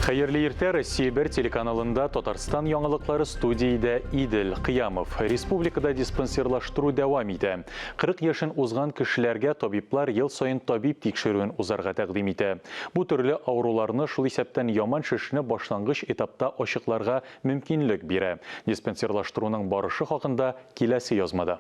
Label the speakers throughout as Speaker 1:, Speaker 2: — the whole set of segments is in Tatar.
Speaker 1: Хәерле иртә, Россия 1 телеканалында Татарстан яңалыклары студиядә Идел Кыямов. Республикада диспансерлаштыру дәвам итә. 40 яшен узган кешеләргә табиблар ел саен табиб тикшерүен узарга тәкъдим итә. Бу төрле авыруларны, шул исәптән яман шешне башлангыч этапта ачыкларга мөмкинлек бирә. Диспансерлаштыруның барышы хакында киләсе язмада.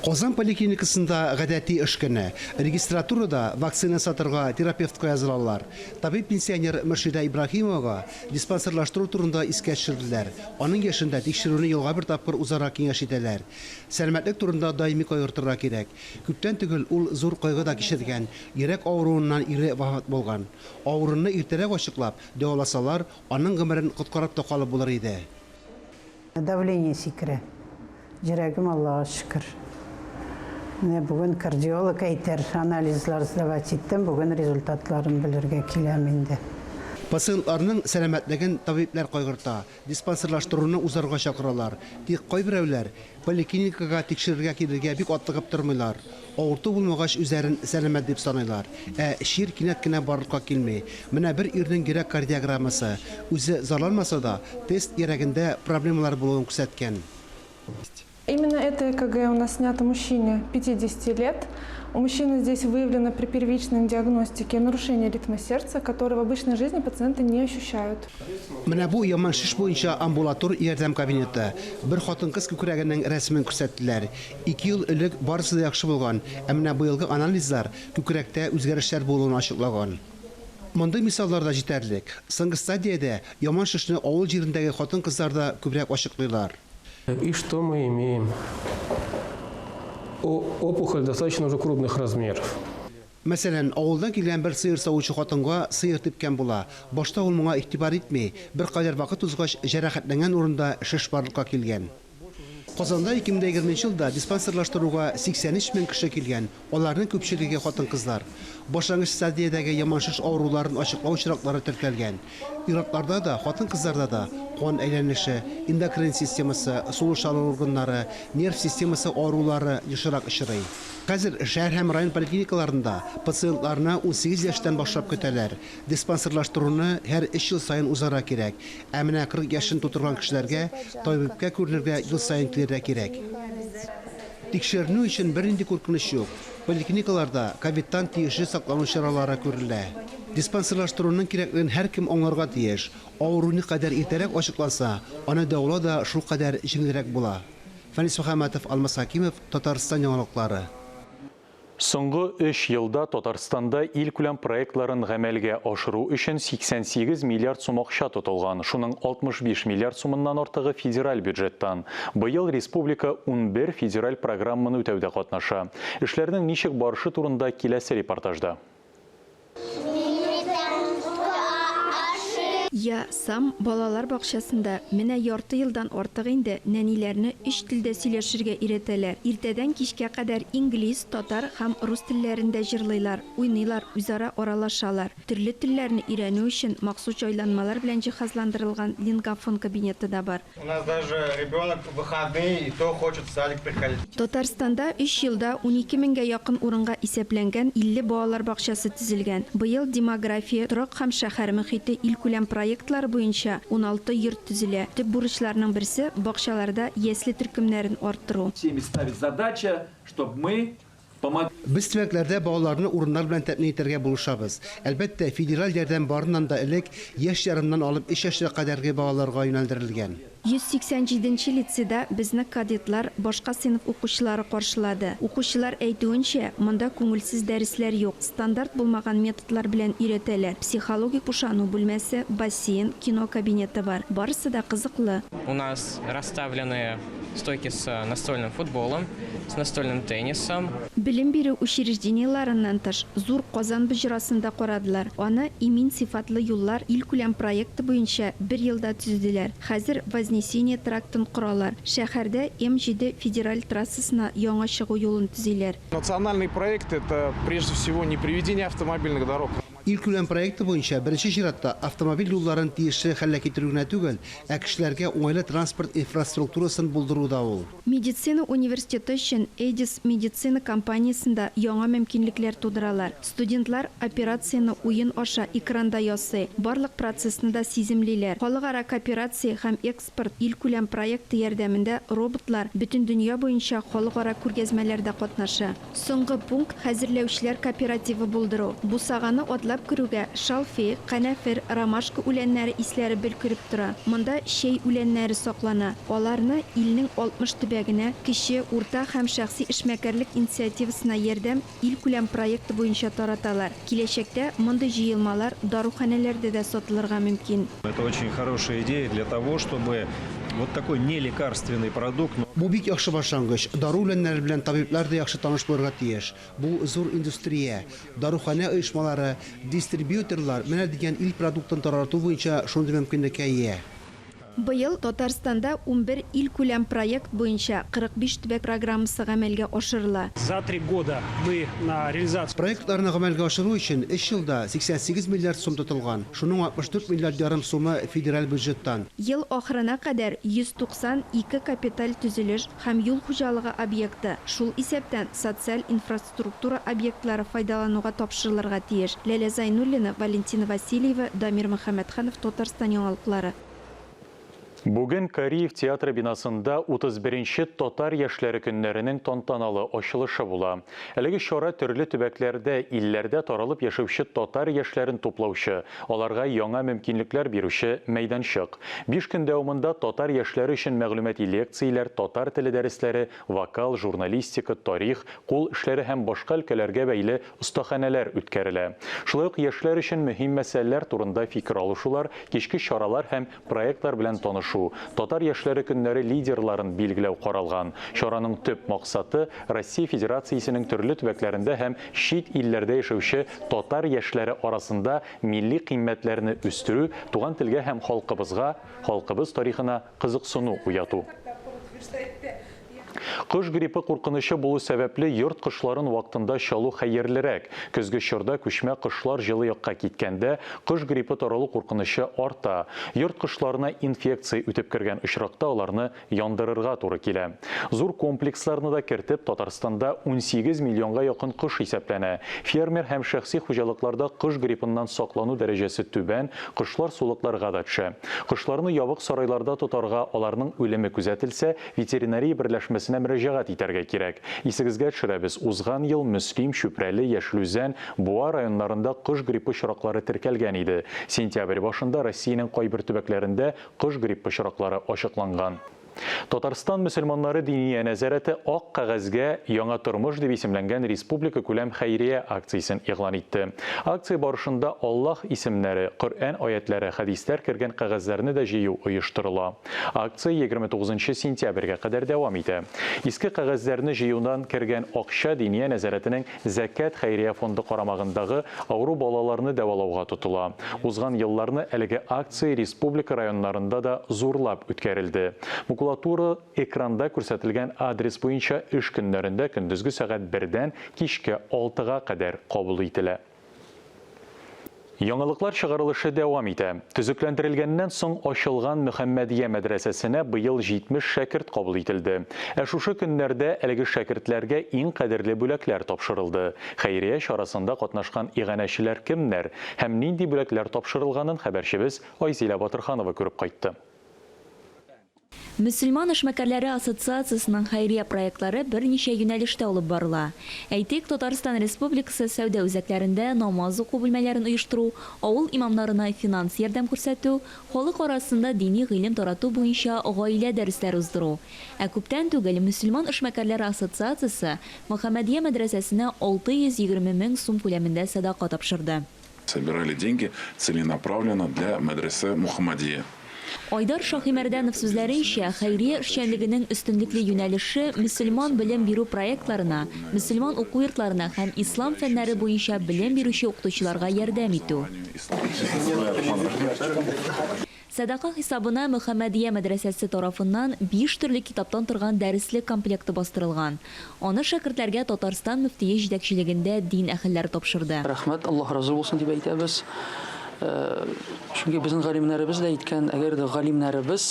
Speaker 2: Казан поликлиникасында гадәти эш көне. Регистратурада вакцина сатырга терапевтка язылалар. Табиб-пенсионер Мөршидә Ибраһимовага диспансерлаштыру турында искә төшерделәр. Аның яшендә тикшерүне елга бер тапкыр узарга киңәш итәләр. Сәламәтлек турында даими кайгыртырга кирәк. Күптән түгел ул зур кайгы да кичергән, йөрәк авыруыннан ире вафат булган. Авыруны иртәрәк ачыклап, дәваласалар, аның гомерен коткарып та калып булыр иде.
Speaker 3: Давление сикерә. Йөрәгем Аллага шөкер. Менә бүген кардиолог әйтер, анализлар сдавать иттем, бүген результатларын белергә киләм инде.
Speaker 2: Пациентларның сәламәтлеген табибләр кайгырта, диспансерлаштыруны узарга чакыралар. Тик кайберәүләр поликлиникага тикшерергә килергә бик атлыгып тормыйлар. Авырту булмагач үзләрен сәламәт дип саныйлар. Ә чир кинәт кенә барлыкка килми. Менә бер ирнең йөрәк кардиограммасы. Үзе зарланмаса да, тест йөрәгендә проблемалар булуын күрсәткән.
Speaker 4: Именно это ЭКГ у нас снято мужчине 50 лет. У мужчины здесь выявлено при первичной диагностике нарушение ритма сердца, которое в обычной жизни пациенты не ощущают.
Speaker 2: Менә бу яман шеш буенча амбулатор ярдәм кабинеты. Бер хатын-кыз күкрәгенең рәсемен күрсәттеләр. Ике ел элек барысы да яхшы булган, ә менә быелгы анализлар күкрәктә үзгәрешләр булуын ачыклаган. Мондый мисаллар да җитәрлек. Соңгы стадиядә яман шешне авыл җирендәге хатын-кызларда күбрәк ачыклыйлар.
Speaker 5: И что мы имеем? Опухоль достаточно уже крупных размеров.
Speaker 2: Мәсәлән, авылдан килгән бер сыер савучы хатынга сыер типкән була. Башта ул моңа игътибар итми, беркадәр вакыт узгач, җәрәхәтләнгән урында шеш барлыкка килгән. Казанда 2020 нче елда диспансерлаштыруга 83 мең кеше килгән, аларның күпчелеге хатын-кызлар. Башлангыч стадиядәге яман шеш авыруларын ачыклау очраклары теркәлгән. Ир-атларда да, хатын-кызларда да кан әйләнеше, эндокрин системасы, сулыш алу органнары, нерв системасы авырулары ешрак очрый. Хәзер шәһәр һәм район поликлиникаларында пациентларны 18 яшьтән башлап көтәләр. Диспансерлаштыруны һәр өч ел саен узарга кирәк. Ә менә 40 яшен тутырган кешеләргә табибкә күренергә ел саен килергә кирәк. Тикшеренү өчен бернинди куркыныч юк. Поликлиникаларда ковидтан тиешле саклану чаралары күрелә. Диспансерлаштыруның кирәклеген һәркем аңларга тиеш. Авыру никадәр иртәрәк ачыкланса, аны дәвалау да шулкадәр җиңелрәк була. Фәнис Мөхәммәтов, Алмаз Хәкимов, Татарстан яңалыклары.
Speaker 1: Соңгы өч елда Татарстанда илкүләм проектларын гамәлгә ашыру өчен 88 миллиард сум акча тотылган, шуның 65 миллиард сумыннан артыгы федераль бюджеттан. Быел республика 11 федераль программаны үтәүдә катнаша. Эшләрнең ничек барышы турында киләсе репортажда.
Speaker 6: Я сам балалар бакчасында менә ярты елдан артык инде нәниләрне өч телдә сөйләшергә өйрәтәләр. Иртәдән кичкә кадәр инглиз, татар һәм рус телләрендә җырлыйлар, уйныйлар, үзара аралашалар. Төрле телләрне өйрәнү өчен махсус җайланмалар белән җиһазландырылган лингафон кабинеты да бар.
Speaker 7: У нас даже ребенок в выходные и то хочет в садик приходить.
Speaker 6: Татарстанда өч елда 12 меңгә якын урынга исәпләнгән 50 балалар бакчасы төзелгән. Быел Демография, Торак һәм шәһәр мохите илкүләм проектлары буенча 16 йорт төзелә. Төп бурычларның берсе, бакчаларда ясле төркемнәрен арттыру.
Speaker 8: Всеми ставит задача, чтоб мы помогли.
Speaker 2: Без төбәкләрдә балаларны урыннар белән тәэмин итәргә булышабыз. Әлбәттә, федераль ярдәм барыннан да элек яшь ярымнан алып өч яшькә кадәрге балаларга юнәлдерелгән.
Speaker 6: 187 нче лицейда безне кадетлар, башка сыйныф укучылары каршылады. Укучылар әйтүенчә, монда күңелсез дәресләр юк, стандарт булмаган методлар белән өйрәтәләр, психологик бушану бүлмәсе, бассейн, кино кабинеты бар. Барысы да кызыклы.
Speaker 9: У нас расставлены Стойки с настольным футболом, с настольным теннисом.
Speaker 6: Белем бирү учреждениеләреннән тыш, Зур Казан боҗрасын да карадылар. Аны Имин сыйфатлы юллар илкүләм проекты буенча бер елда төзеделәр. Хәзер Вознесение трактын коралар. Шәһәрдә М-җиде федераль трассасына яңа чыгу юлын төзиләр.
Speaker 7: Национальный проект, это прежде всего не приведение автомобильных дорог.
Speaker 2: Илкүләм проекты буенча беренче чиратта автомобиль юлларын тиешле хәлгә китерү генә түгел, ә кешеләргә уңайлы транспорт инфраструктурасын булдыру да ул.
Speaker 6: Медицина университеты өчен Эдис медицина компаниясендә яңа мөмкинлекләр тудыралар. Студентлар операцияне уен аша экранда ясый, барлык процессны да сиземлиләр. Халыкара кооперация һәм экспорт илкүләм проекты ярдәмендә роботлар бөтен дөнья буенча халыкара күргәзмәләрдә катнаша. Соңгы пункт, хәзерләүчеләр кооперативы булдыру. Бусаганы атлап керүгә, шалфей, канәфер, ромашка үләннәре исләре бөлкереп тора. Монда чәй үләннәре саклана. Аларны илнең 60 төбәгенә Кече, урта һәм шәхси эшмәкәрлек инициативасына ярдәм илкүләм проекты буенча тараталар. Киләчәктә мондый җыелмалар даруханәләрдә дә сатылырга мөмкин.
Speaker 10: Это очень хорошая идея для того, чтобы вот такой нелекарственный продукт.
Speaker 2: Бу бик яхшы башлангыч. Дару үләннәре белән табиблар да яхшы таныш булырга тиеш. Бу зур индустрия. Даруханә оешмалары, дистрибьюторлар менә дигән ил продуктын тарату буенча шундый мөмкинлеккә ия.
Speaker 6: Быел Татарстанда 11 илкүләм проект буенча 45 төбәк программасы гамәлгә ашырыла.
Speaker 11: За три года мы на реализацию.
Speaker 2: Проектларны гамәлгә ашыру өчен өч елда 88 миллиард сум тотылган, шуның 64 миллиард ярым сумы федераль бюджеттан.
Speaker 6: Ел ахырына кадәр 192 капиталь төзелеш һәм юл хуҗалыгы объекты, шул исәптән социаль инфраструктура объектлары файдалануга тапшырылырга тиеш. Ләлә Зайнуллина, Валентина Васильева, Дамир Мөхәммәтханов, Татарстан яңалыклары.
Speaker 1: Бүген Кариев театры бинасында 31нче татар яшьләре көннәренең тантаналы ачылышы була. Әлеге чара төрле төбәкләрдә, илләрдә таралып яшәүче татар яшьләрен туплаучы, аларга яңа мөмкинлекләр бирүче мәйданчык. 5 көн дәвамында татар яшьләре өчен мәгълүмати лекцияләр, татар теле дәресләре, вокал, журналистика, тарих, кул эшләре һәм башка өлкәләргә бәйле остаханәләр үткәрелә. Шулай ук яшьләр өчен мөһим мәсьәләләр турында фикер алышулар, кичке чаралар һәм проектлар белән танышу, татар яшьләре көннәре лидерларын билгеләү каралган. Чараның төп максаты Россия Федерациясенең төрле төбәкләрендә һәм чит илләрдә яшәүче татар яшьләре арасында милли кыйммәтләрне үстерү, туган телгә һәм халкыбызга, халкыбыз тарихына кызыксыну уяту. Кош гриппы куркынычы булу сәбәпле йорт кошларын вакытында чалу хәерлерәк. Көзге чорда күчмә кошлар җылы якка киткәндә кош гриппы таралу куркынычы арта. Йорт кошларына инфекция үтеп кергән очракта аларны яндырырга туры килә. Зур комплексларны да кертеп Татарстанда 18 миллионга якын кош исәпләнә. Фермер һәм шәхси хуҗалыкларда кош гриппыннан саклану дәрәҗәсе түбән, кошлар сулыкларга да төшә. Кошларны ябык сарайларда тотарга, аларның үлеме күзәтелсә, ветеринария берләшмәсенә мөрәҗәгать итәргә кирәк. Исегезгә төшерәбез, узган ел Мөслим, Чүпрәле, Яшел Үзән, Буа районнарында кош гриппы очраклары теркәлгән иде. Сентябрь башында Россиянең кайбер төбәкләрендә кош гриппы очраклары ачыкланган. Татарстан мөселманнары диния нәзарәте Ак кәгазьгә яңа тормыш дип исемләнгән республика күләм хәйрия акциясен игълан итте. Акция барышында Аллаһ исемнәре, Коръән аятләре, хәдисләр кергән кәгазьләрне дә җыю оештырыла. Акция 29 сентябрьгә кадәр дәвам итә. Иске кәгазьләрне җыюдан кергән акча Диния нәзарәтенең Зәкят хәйрия фонды карамагындагы авыру балаларны дәвалауга тотыла. Узган елларны әлеге акция республика районнарында да зурлап үткәрелде. Макулатура экранда күрсәтелгән адрес буенча эш көннәрендә көндезге сәгать 1-дән кичке 6-га кадәр кабул ителә. Яңалыклар чыгарылышы дәвам итә. Төзекләндерелгәннән соң ачылган Мөхәммәдия мәдрәсәсенә быел 70 шәкерт кабул ителде. Ә шушы көннәрдә әлеге шәкертләргә иң кадерле бүләкләр тапшырылды. Хәйрия чарасында катнашкан иганәчеләр кемнәр һәм нинди бүләкләр тапшырылганын хәбәрчебез Айзилә Батырханова күреп кайтты.
Speaker 12: Мөселман эшмәкәрләре ассоциациясенең хәйрия проектлары берничә юнәлештә алып барыла. Әйтик, Татарстан Республикасы сәүдә үзәкләрендә намаз уку бүлмәләрен оештыру, авыл имамнарына финанс ярдәм күрсәтү, халык арасында дини гыйлем тарату буенча гаилә дәресләре уздыру. Ә күптән түгел Мөселман эшмәкәрләре ассоциациясе Мөхәммәдия мәдрәсәсенә 620 мең сум күләмендә сәдака тапшырды.
Speaker 13: Собирали деньги целенаправленно для мәдрәсә Мухаммадия.
Speaker 12: Айдар Шаһимәрдәнов сүзләренчә, хәйрия эшчәнлегенең өстенлекле юнәлеше мөселман белем бирү проектларына, мөселман уку йортларына һәм ислам фәннәре буенча белем бирүче укытучыларга ярдәм итү. Сәдака хисабына Мөхәммәдия мәдрәсәсе тарафыннан биш төрле китаптан торган дәреслек комплекты бастырылган. Аны шәкертләргә Татарстан мөфтие җитәкчелегендә дин әһелләре тапшырды.
Speaker 14: Рәхмәт, Аллаһ разый булсын дип әйтәбез. Чөнки безнең галимнәребез дә әйткән, әгәр дә галимнәребез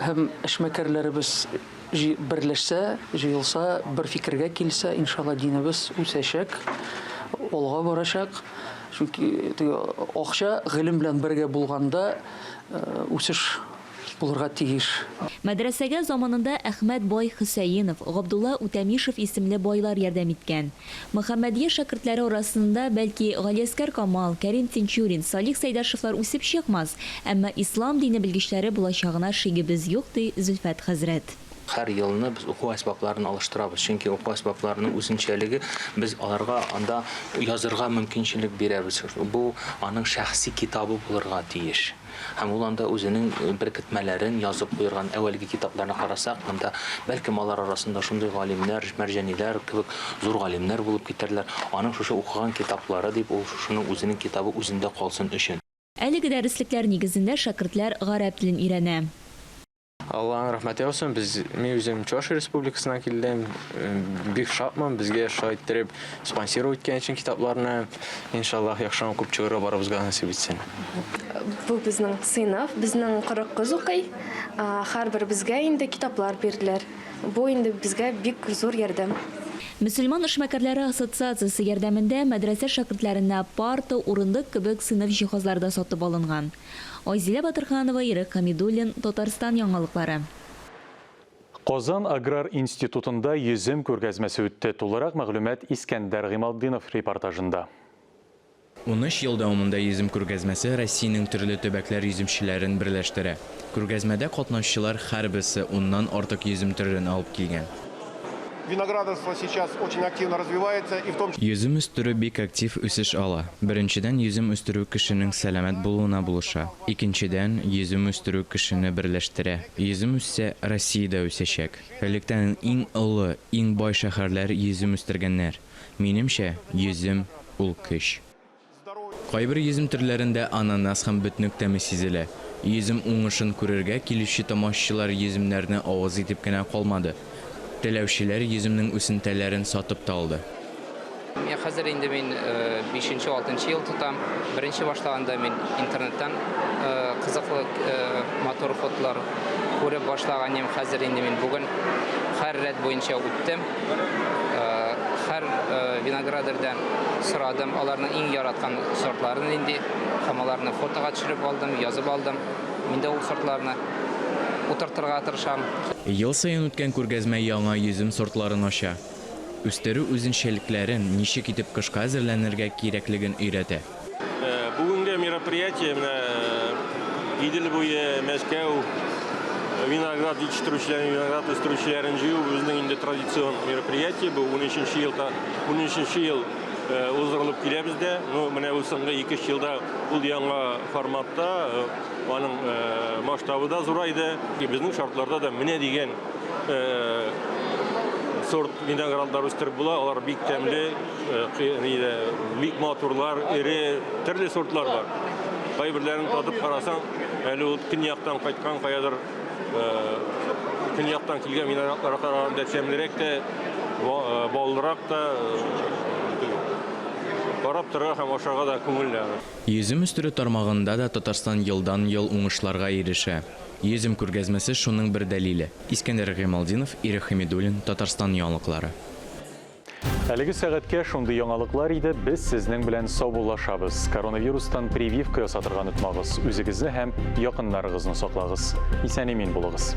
Speaker 14: һәм эшмәкәрләребез берләшсә, җыелса, бер фикергә килсә, иншалла, динебез үсәчәк, алга барачак. Чөнки теге акча гыйлем белән бергә булганда үсеш булырга тиеш.
Speaker 12: Мәдрәсәгә заманында Әхмәт бай Хөсәенов, Габдулла Үтәмишев исемле байлар ярдәм иткән. Мөхәммәдия шәкертләре арасында, бәлки, Галиәскәр Камал, Кәрим Тинчурин, Салих Сәйдәшевлар үсеп чыкмас, әмма ислам дине белгечләре булачагына шигебез юк, ди Зөлфәт хәзрәт.
Speaker 15: Һәр елны без уку әсбапларын алыштырабыз, чөнки уку әсбапларының үзенчәлеге, без аларга анда язырга мөмкинчелек бирәбез. Бу аның шәхси китабы булырга тиеш. Һәм ул анда үзенең беркетмәләрен язып куерган. Әүвәлге китапларны карасак, монда, бәлкем, алар арасында шундый галимнәр, Мәрҗаниләр кебек зур галимнәр булып китәрләр. Аның шушы укыган китаплары дип, ул шушының үзенең китабы үзендә калсын өчен.
Speaker 12: Әлеге дәреслекләр нигезендә шәкертләр гарәп телен өйрәнә.
Speaker 16: Алланың рәхмәте яусын, без, мин үзем Чувашия Республикасыннан килдем. Бик шатмын, безгә шулай иттереп спонсировать иткән өчен китапларны. Иншаллаһ, яхшы укып чыгарга барыбызга насыйп итсен.
Speaker 17: Бу безнең сыйныф, безнең 40 кыз укый. Һәрберебезгә инде китаплар бирделәр. Бу инде безгә бик зур ярдәм.
Speaker 12: Мөселман эшмәкәрләре ассоциациясе ярдәмендә мәдрәсә шәкертләренә парта, урындык кебек сыйныф җиһазлары да сатып алынган. Айзилә Батырханова, Ирек Хәмидуллин, Татарстан яңалыклары.
Speaker 1: Казан аграр институтында йөзем күргәзмәсе үтте. Тулырак мәгълүмат Искәндәр Гыймалтдинов репортажында.
Speaker 18: 13 ел дәвамында йөзем күргәзмәсе Россиянең төрле төбәкләр йөземчеләрен берләштерә. Күргәзмәдә катнашучылар һәрберсе уннан артык йөзем төрен алып килгән.
Speaker 19: Виноградарство сейчас очень активно развивается и в том.
Speaker 18: Йөзем үстерү бик актив үсеш ала. Беренчедән, йөзем үстерү кешенең сәламәт булуына булыша. Икенчедән, йөзем үстерү кешене берләштерә. Йөзем үссә, Россия дә үсәчәк. Электән иң олы, иң бай шәһәрләр йөзем үстергәннәр. Минемчә, йөзем, ул көч. Кайбер йөзем төрләрендә ананас һәм бөтнек тәме сизелә. Йөзем уңышын күрергә килүче тамашачылар йөземнәрне авыз итеп кенә калмады. Теләүчеләр йөземнең үсентәләрен сатып та алды.
Speaker 9: Менә хәзер инде мин бишенче, алтынчы ел тотам. Беренче башлаганда мин интернеттан кызыклы, матур фотолар күреп башлаган идем. Хәзер инде мин бүген һәр рәт буенча үттем. Һәр виноградарьдән сорадым, аларның иң яраткан сортлары нинди, һәм аларны фотога төшереп алдым, язып алдым. Мин дә ул сортларны утыртырга тырышам.
Speaker 18: Ел саен үткән күргәзмә яңа йөзем сортларын ача, үстерү үзенчәлекләрен, ничек итеп кышка әзерләнергә кирәклеген өйрәтә.
Speaker 20: Бүгенге мероприятие менә Идел буе, Мәскәү виноград җитештерүчеләрен, виноград үстерүчеләрен җыю безнең инде традицион мероприятие. Бу 13 елда, 13 ел уздырылып килә бездә. Ну, менә бу соңгы 2-3 елда ул яңа форматта, аның масштабы да зурайды. Безнең шартларда да менә дигән сорт виноградлар үстереп була. Алар бик тәмле, Бик матурлар, эре, төрле сортлар бар. Кайберләрен татып карасаң, әле ул көньяктан кайткан каядыр көньяктан килгән виноградларга караганда тәмлерәк тә, баллырак та. Карап торырга һәм ашарга да күңелле аны.
Speaker 18: Йөзем үстерү тармагында да Татарстан елдан-ел уңышларга ирешә. Йөзем күргәзмәсе шуның бер дәлиле. Искәндәр Гыймалтдинов, Ирек Хәмидуллин, Татарстан яңалыклары.
Speaker 1: Әлеге сәгатькә шундый яңалыклар иде, без сезнең белән саубуллашабыз. Коронавирустан прививка ясатырга онытмагыз. Үзегезне һәм якыннарыгызны саклагыз. Исән-имин булыгыз.